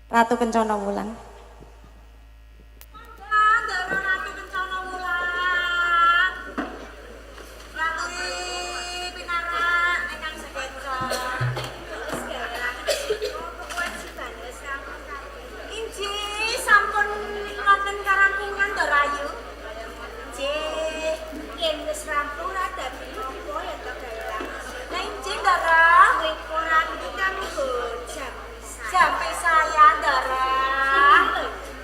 Ratu Kencana Wulan. Ratu Kencana Wulan. Ratu pinarak ingkang sekeca. Wis gawe kewajibane wis rampung kabeh. Inggih, sampun wonten karampungan Ndarayu. Nggih. Yen wis rampung ra dadi apa ya to gawe langsung. Lah inggih, Ndara. Nglipur iki kanggo jampisan. Jampe saya, Ndara.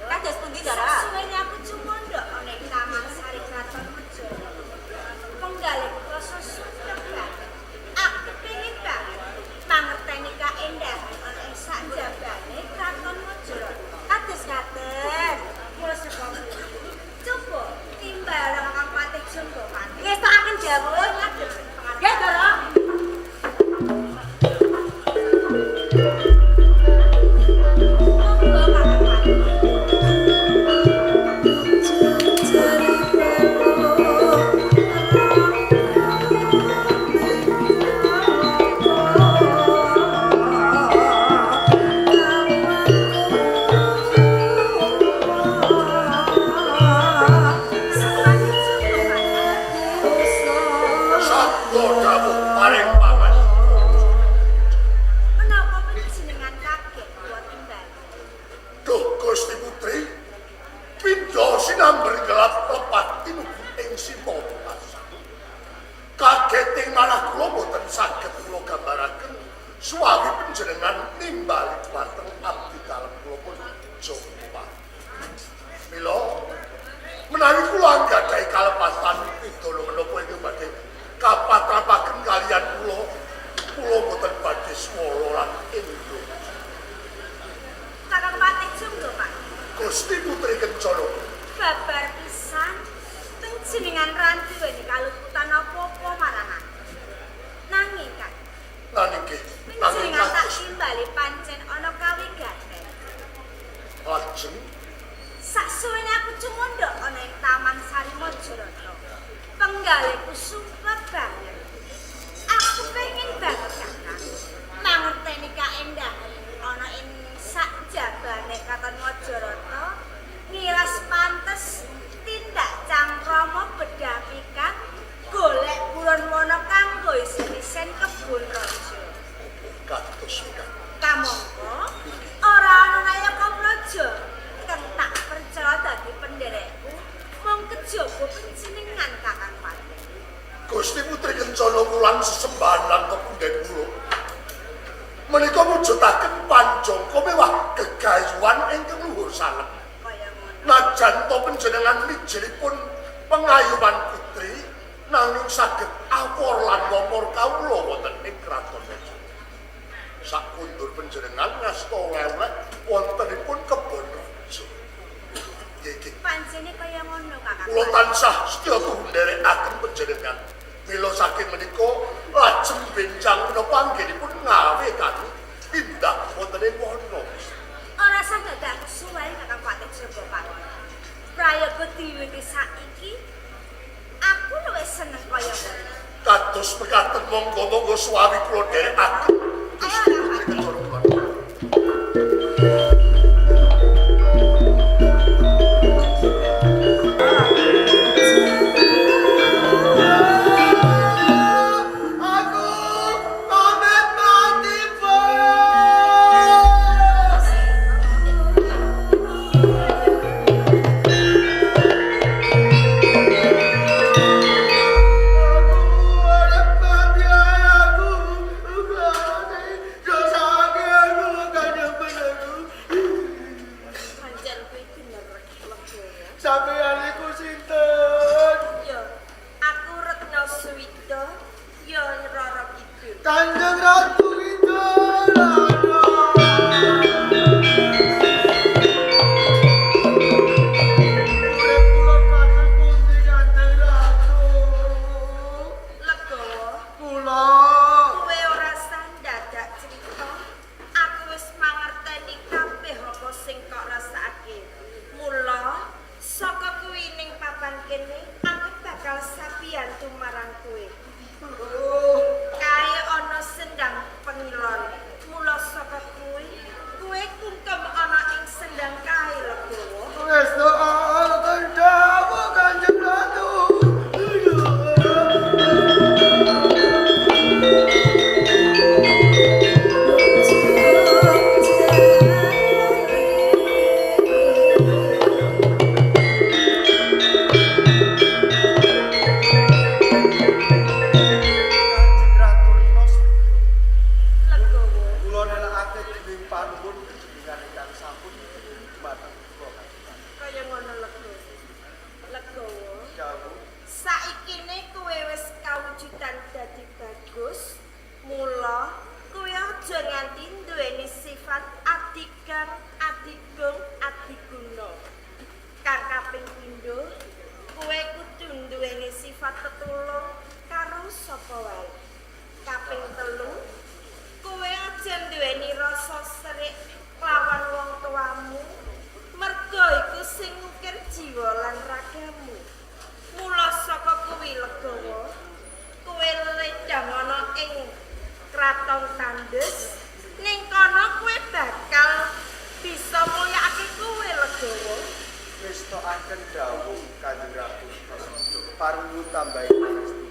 Kados pundi, Ndara? Sasuwene aku cumondhok ana ing Taman Sari Kraton Mejaya. Penggalih rasa sumpek banget. Aku pengin banget mangerteni kaendahan ana ing sakjabane Kraton Mejaya. Kados ngaten. Mula saka kuwi, coba timbal Kakang Patih Jonggopati. Ngestokaken dawuh. Ngadep Nggih, Ndara. Monggo Kakang Patih. Patih Jonggopati. Sabda dawuh paring pangandika. Menapa panjenengan kaget kula timbali? Duh Gusti Putri, pindha sinamber gelap lepat tinuju ing sima pungkasan. Kaget ing manah kula boten saged kula gambaraken suwawi panjenengan nimbali dhumateng abdi dalem kula pun jompa. Mila menawi kula anggadhahi kalepatan pidana menapa ingkang badhe kapatrapaken kaliyan kula, kula boten badhe swara lan endho. Kakang Patih Jonggopati. Gusti Putri Kencana, Babar pisan panjenengan ra duweni kaluputan apa-apa marang aku. Nanging Kang, nanging nanging panjenengan tak kados timbali pancen ana kawigaten. lajeng Saksuwene aku cumondhok ana ing Taman Sari Majarata. Penggalihku sumpek banget. Aku pengen banget Kakang mangerteni kaendahan ana ing sakjabane Kraton Majarata ngiras pantes tindak cangkrama bedah pikat golek buron wana kanggo isen-isen kebun raja. Kados mekaten. Kamangka ora ana nayaka praja kang tak percaya dadi penderekku mung kejaba panjenengan Kakang Patih. Gusti Putri Kencana Wulan sesembahan lan kepunden kula. Menika mujudaken panjangka mewah gegayuhan ingkang luhur sanget. Kaya ngono. Najan to panjenengan mijilipun pengayuman putri nanging saged awor lan womor kawula wonten ing kraton Majapahit. Sakundur panjenengan ngasta lewek wontenipun kebon raja. Nggih. Pancene kaya ngono Kakang. Kula tansah setya tuhu nderekaken panjenengan. Mila saking menika lajeng benjang menapa anggenipun ngawe kami tindak wonten ing wana. Ora usah dadak kesuwen Kakang Patih Jogopati. Prayoga diwiwiti saiki aku luwih seneng kaya ngono. Kados mekaten monggo-monggo suwawi kula nderekaken. Ayo Gusti Kakang Putri Patih. Kencana Wulan. Aku pamit mati, Bos. Aku arep mati aku. Adigang, adigung, adiguna. Kang kaping pindho, kowe kudu nduweni sifat petulung karo sapa wae. Kaping telu, kowe aja nduweni rasa serik lawan wong tuamu, merga iku sing ngukir jiwa lan ragamu. Mula saka kuwi legawa, kowe ledang ana ing kraton Tandes, ning kono kowe bakal bisa mulyakake kowe legawa. Mistoaken dawuh Kanjeng Ratu Prasada. Parunggu tambahi pangestu.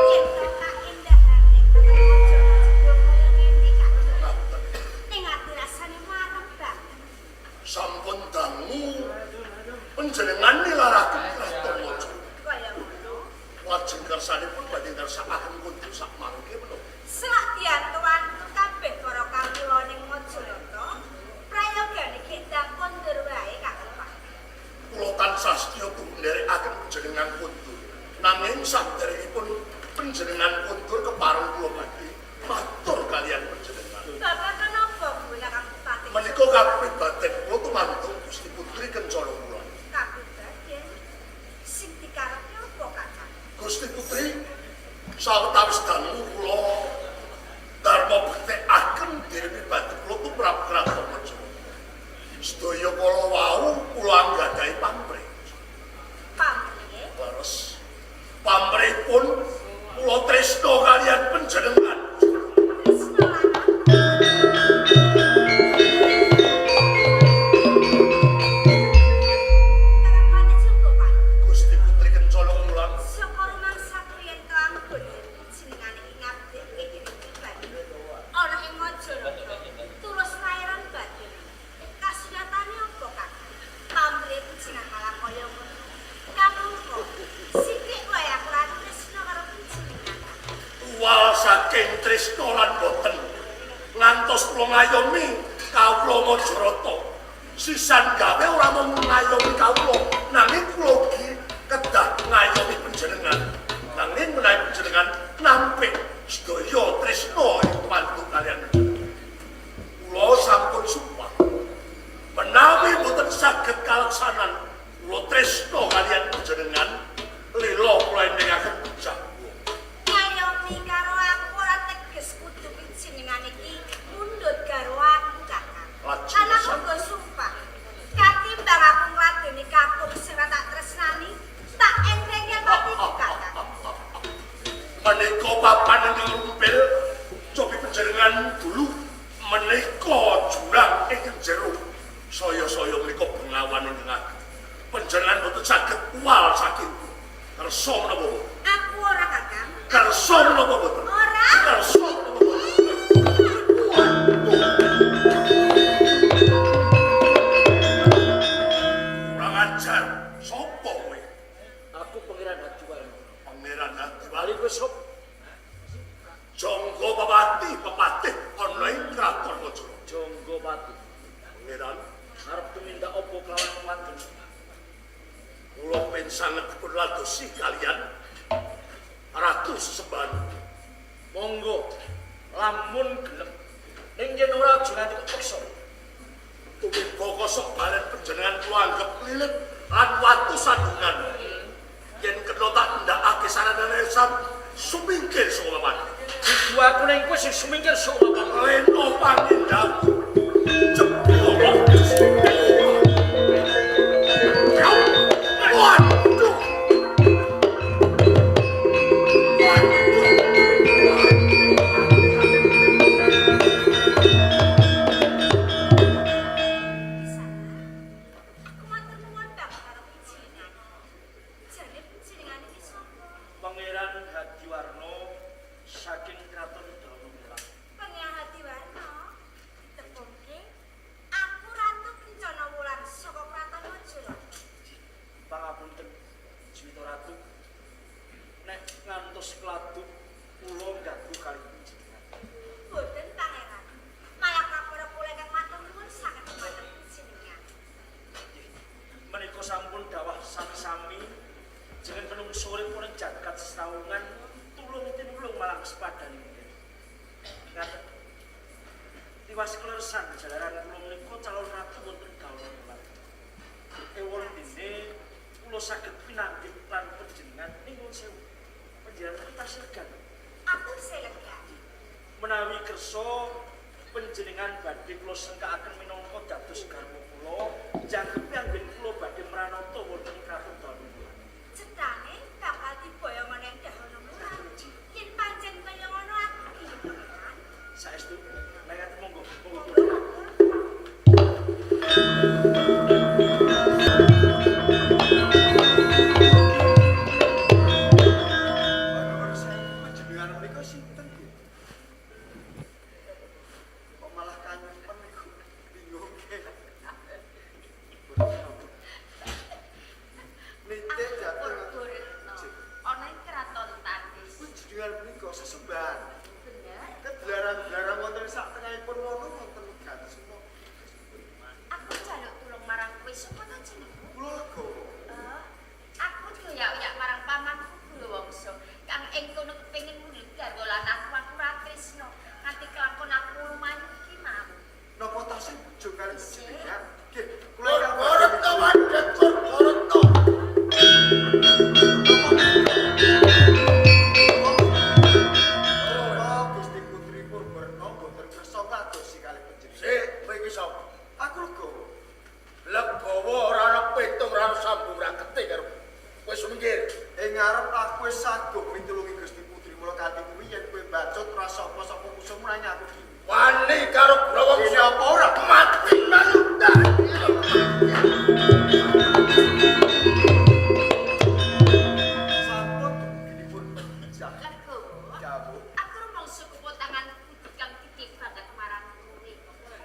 Yen to kaendahane Kraton Mojo jebul kaya ngene, Kak. Ning ati rasane marem banget. Sampun dangu panjenengan nilaraken Kraton Mojo. Kaya ngono. Lajeng kersanipun badhe ngersakaken kundur sak mangke menapa? Selak diantu-antu kabeh para kawula ning Majalata, prayogane gendang kondur wae Kak Kepak. Kula tansah setya tuhu nderekaken panjenengan kundur. Nanging saderengipun panjenengan kundur kepareng kula badhe matur kalian panjenengan. Bapak kenapa kuwi Kakang Bupati? Menika kapribaden kula tumantung Gusti Putri Kencana Wulan. Kapribaden sing dikarepke apa, Kakang? Gusti Putri, sawetawis dangu kula dharma bektekaken diri pribadi kula tumrap Kraton Mojo. Sedaya kala wau kula anggadhahi pamrih. Pamrih? Leres. Pamrihipun kula tresna kalian panjenengan. Tresna lan aku. Kakang Pati Jonggo, Pak. Gusti Putri Kencana Wulan, Saka rumangsaku yen to anggon jenengane iki ngabdikke diri pribadi. Ana ing Majalata, tulus lairan batin. Kasunyatane apa, Kakang? Pamrih jenengan malah kaya ngono. Kamangka sithik wae aku lan tresna karo panjenengan. Tuwal saking tresna lan boten ngantos kula ngayomi kawula Majarata. Sisan gawe ora mung ngayomi kawula, nanging kula ugi kedah ngayomi panjenengan. Nanging menawi panjenengan nampik sedaya tresna ing tumantung kalian panjenengan. Kula sampun sumpah menawi boten saged kaleksanan kula tresna kalian panjenengan, lila kula endengaken bujang kula. Ngayomi karo aku ora teges kudu panjenengan iki mundhut garwaku, Kakang. Lajeng Lan aku uga sumpah, katimbang aku ngladeni kakung sing ora tak tresnani, tak entenge patiku, Kakang. Menika papan ingkang rumpil cobi panjenengan dulu menika jurang ingkang jero saya-saya menika bengawan ingkang ageng. Panjenengan boten saged uwal saking kersa menapa boten? Aku ora, Kakang. Kersa menapa boten? Ora. Kersa menapa boten? Kurang ajar, sapa kowe? Aku Pangeran Hadiwarno. Pangeran Hadiwarno. Bali kowe sop Jonggo Pepati, pepatih ana ing Kraton Majalaya. Jonggo Pati. Pangeran, Arep tumindak apa kelawan wong wadon? kula pen sanget dipun ladosi kalian Ratu sesembahan. Monggo lamun gelem. Ning yen ora aja nganti kok peksa. Tumiba kosok balen panjenengan kula anggep lilit lan watu sandungan. Yen kena tak ndakake sarana sam sumingkir saka papan. Kudu aku ning kowe sing sumingkir saka papan. Leno pangindhaku. Jebul. Waduh. Kisana, aku matur nuwun banget karo panjenengan. Jane panjenengan iki sapa? Pangeran Hadiwarno saking Kraton Danuwulan. Pangeran Hadiwarno. Ditepungi Kleresan jalaran kula menika calon ratu wonten Dawana Wulan. Ewon dene kula saged pinanggih lan panjenengan ning nuwun sewu. Panjenengan tasih lega. Aku selega. Menawi kersa panjenengan badhe kula sengkakaken minangka dados garwa kula, jangkepi anggen kula badhe mranata wonten kraton Dawana Wulan. Cetane bakal diboyong ning Dahana Wulan. Yen pancen kaya ngono aku gelem. Saestu nek monggo, monggo. Nuwun sewu panjenengan menika sinten nggih? Kok malah kanyempen niku bingung nggih. Nitik jatuh. Ana ing kraton Tandis. Panjenengan menika sesembahan. Bener. Kedlarang-dlarang wonten sak tengahipun wono wonten Gatsuna. Aku njaluk tulung marang kowe sapa to jenengmu? Kula legawa. Aku dioyak-oyak marang pamanku Gulawangsa kang ing kono kepengin mundhut garwa lan aku ora tresna nganti kelakon aku lumayu iki mau. Napa tasih bujung kali panjenengan? Nggih, kula ingkang Purworeto Wadek Purworeto. Napa Gusti Putri Purworeto mboten kersa ngladosi kalih panjenengan? Sik, kowe iki sapa? Aku legawa. Legawa ora ana petung ora ana sambung rakete karo kowe sumingkir. Ing ngarep aku wis saguh mitulungi Gusti Putri mula kanthi kuwi yen kowe bacut ora sapa-sapa musuhmu nanging aku dhewe. Wani karo Gulawangsa. Ini apa ora? Mati manuta. Sampun dumuginipun pejah. Legowo. Dawuh. Aku rumangsa kupo tangan kudu kang titip banget marang kowe.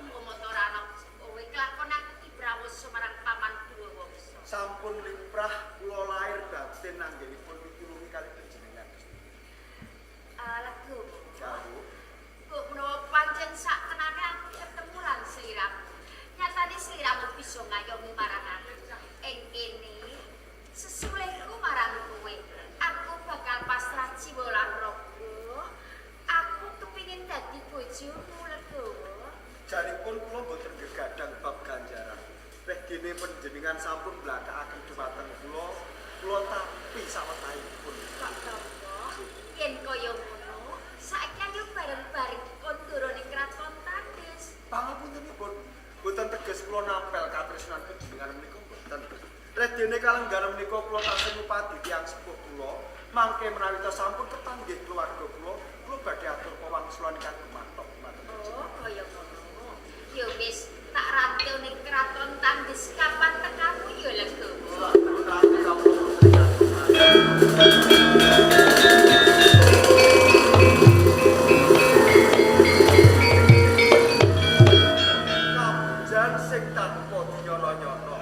Umpama ora ana kowe kelakon aku ki brawasa marang paman Gulawangsa. Sampun limrah kula lahir batin anggenipun mitulungi kalih panjenengan Gusti. Legowo. Dawuh. Kok menawa pancen sak tenane aku ketemu lan sliramu. Nyatane sliramu bisa ngayomi marang aku. Ing kene sesulihku marang kowe. Aku bakal pasrah jiwa lan raga. Aku kepingin dadi bojomu Legowo. Janipun kula mboten gegadang bab ganjaran. Reh dene panjenengan sampun mblakakaken dhumateng kula, kula tampi sawetahipun. Kok tampa yen kaya ngono, saiki ayo bareng-bareng kondoro ning kraton Tandis. Pangapuntenipun, mboten teges kula nampel katresnan panjenengan menika mboten. Reh dene kalenggaran menika kula tasih ngupadi tiyang sepuh kula, mangke menawi ta sampun kepanggih keluarga kula, kula badhe atur pawangsulan ingkang gumanthok dhumateng Oh, panjenengan. kaya ngono. Ya wis, tak rantil ning kraton Tandis kapan tekamu ya Legowo. Ratu kawula wonten ing kraton. Kapujan sing tanpa dinyono-nyono.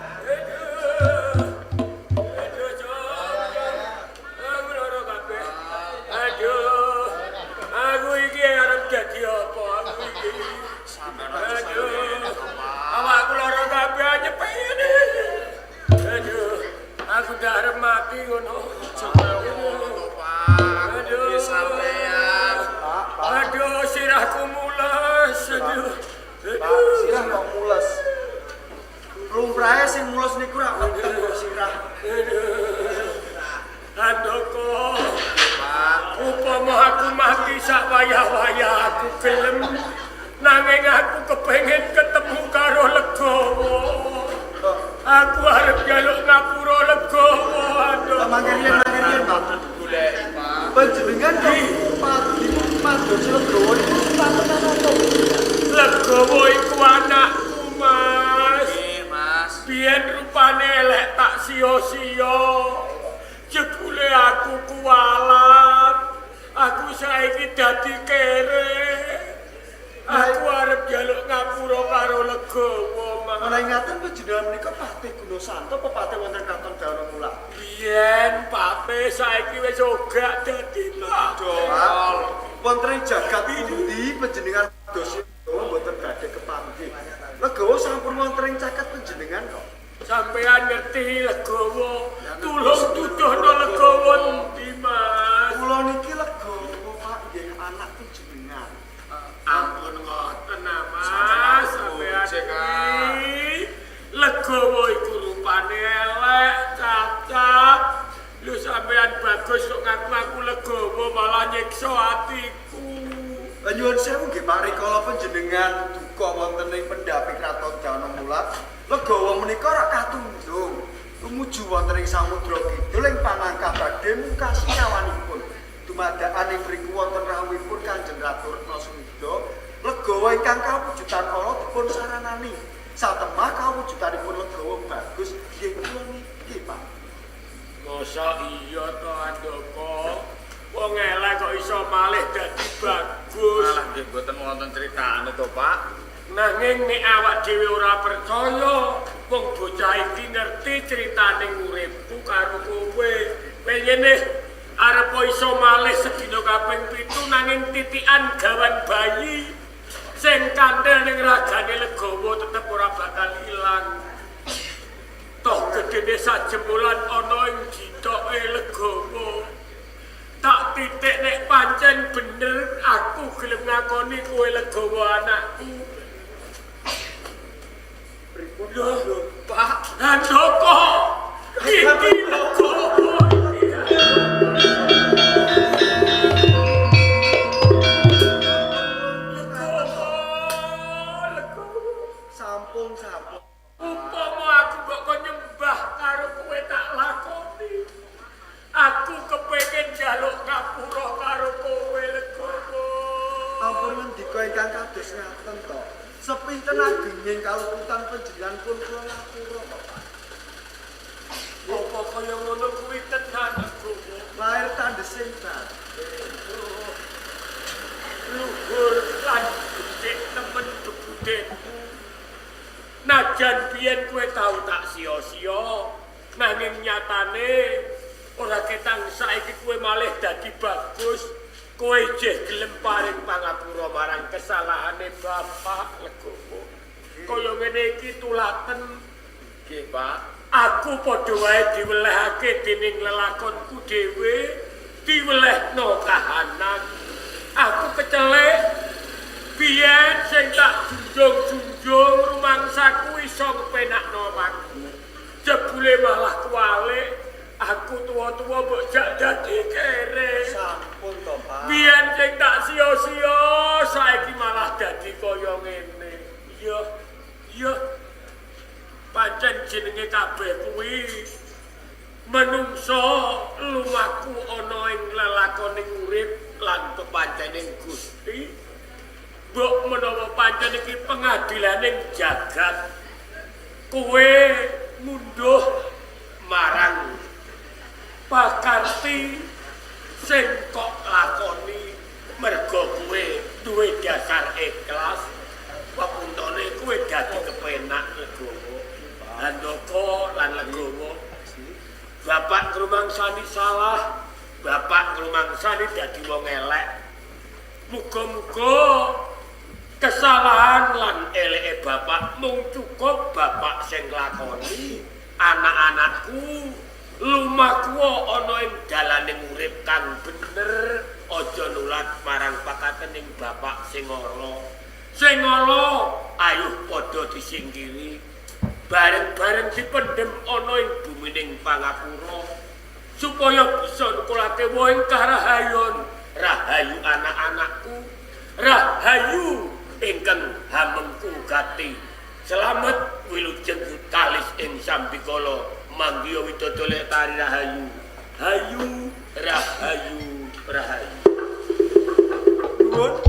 Aduh, aku lara kabeh. Aduh, aku iki arep dadi apa aku iki? Aduh, awakku lara kabeh nyepeni. Aduh, aku ndak arep mati ngono. Aduh, Sampean. Aduh, sirahku mules. Aduh. Pak, sirah kok mules. Lumrahe sing mules niku rak weteng kok sirah. Andoko. Upama aku mati sak wayah-wayah aku gelem. Nanging aku kepengin ketemu karo Legowo. Aku arep njaluk ngapura Legowo. Aduh. Mangkirian mangkirian, Pak. Goleki, Pak. Panjenengan kok padi pados Legowo niku patenan apa? Legowo iku anakku, Mas. Nggih, Mas. Biyen rupane elek tak sia-sia. Jebule aku kuwalat. Aku saiki dadi kere. Aku arep njaluk ngapura karo Legowo, Mas. Menawi ngaten panjenengan menika Patih Gunasanto apa Patih wonten Kraton Dawana Mula? Biyen pape saiki wis ogak dadi Pak. Pak, wonten ing jagat pundi panjenengan pados Legowo mboten badhe kepanggih. Legowo sampun wonten ing caket panjenengan kok. Sampean ngerti Legowo. Tulung tuduhno Legowo endi, Mas? Kula niki Legowo, Pak, nggih anak panjenengan. Ampun ngoten, ah, Mas. panjenengan duka wonten ing pendhapi Kraton Danamulat, legawa menika rak katundhung tumuju wonten ing Samudra Kidul ing pangangkah badhe mungkasi nyawanipun. Dumadakan ing mriku wonten rawuhipun Kanjeng Ratu Retna Sumida, legawa ingkang kawujudan ala dipun saranani. Satemah kawujudanipun legawa bagus nggih kula niki, Pak. Masa iya to Andaka? Wong elek kok iso malih dadi bagus. Malah nggih mboten wonten critane to, Pak. Nanging nek awak dhewe ora percaya, wong bocah iki ngerti critane uripku karo kowe. Pengene arep iso malih sedina kaping 7 nanging titikan gawan bayi sing kanthil ning ragane legawa tetep ora bakal ilang. Toh gedene sajembulan ana ing gitoke legawa. Tak titik nek pancen bener aku gelem ngakoni kowe legawa anakku. Pripun? Lho, Pak. Handaka, iki legawa. Legawa, legawa. Sampun, sampun. Upama aku mbok kon nyembah karo kowe tak lakoni. Aku kepengin njaluk ngapura karo kowe legawa. Ampun ngendika ingkang kados ngaten to. Sepinten agenging kaluputan panjenengan pun kula ngapura to, Pak. Apa kaya ngono kuwi tenan legawa? Lahir tandhesing batin. Luhur lan becik nemen bebudenku. Najan biyen kowe tau tak sia-sia, nanging nyatane ora ketang saiki kowe malih dadi bagus. Kowe jeh gelem paring pangapura marang kesalahane bapak legowo. Kaya ngene iki tulaten. Nggih, Pak. Aku padha wae diwelehake dening lelakonku dhewe, diwelehno kahanan. Aku kecelek biyen sing tak junjung-junjung rumangsaku iso ngepenakno aku. Jebule malah kuwalik, aku tuwa-tuwa mbok jak dadi kere. Sampun to, Pak. Biyen sing tak sia-sia saiki malah dadi kaya ngene. Iya, iya. Pancen jenenge kabeh kuwi menungso lumaku ana ing lelakoning urip lan pepancening Gusti. Mbok menawa pancen iki pengadilaning jagat, kowe ngunduh marang pakarti sing kok lakoni merga kowe duwe dasar ikhlas, pepuntone kowe dadi kepenak legowo. Handaka lan legowo, bapak ngrumangsani salah, bapak ngrumangsani dadi wong elek. Muga-muga kesalahan lan eleke bapak mung cukup bapak sing nglakoni. Anak-anakku lumaku ana ing dalaning urip kang bener, aja nulat marang pakatening bapak sing ala. Sing ala ayuh padha disingkiri, bareng-bareng dipendhem ana ing bumining pangapura supaya bisa nukulake wohing karahayon. Rahayu anak-anakku, rahayu ingkang hamengku gati. Selamat wilujeng kalis ing sambikala manggiya widodo tari rahayu. Hayu rahayu rahayu. Nuwun.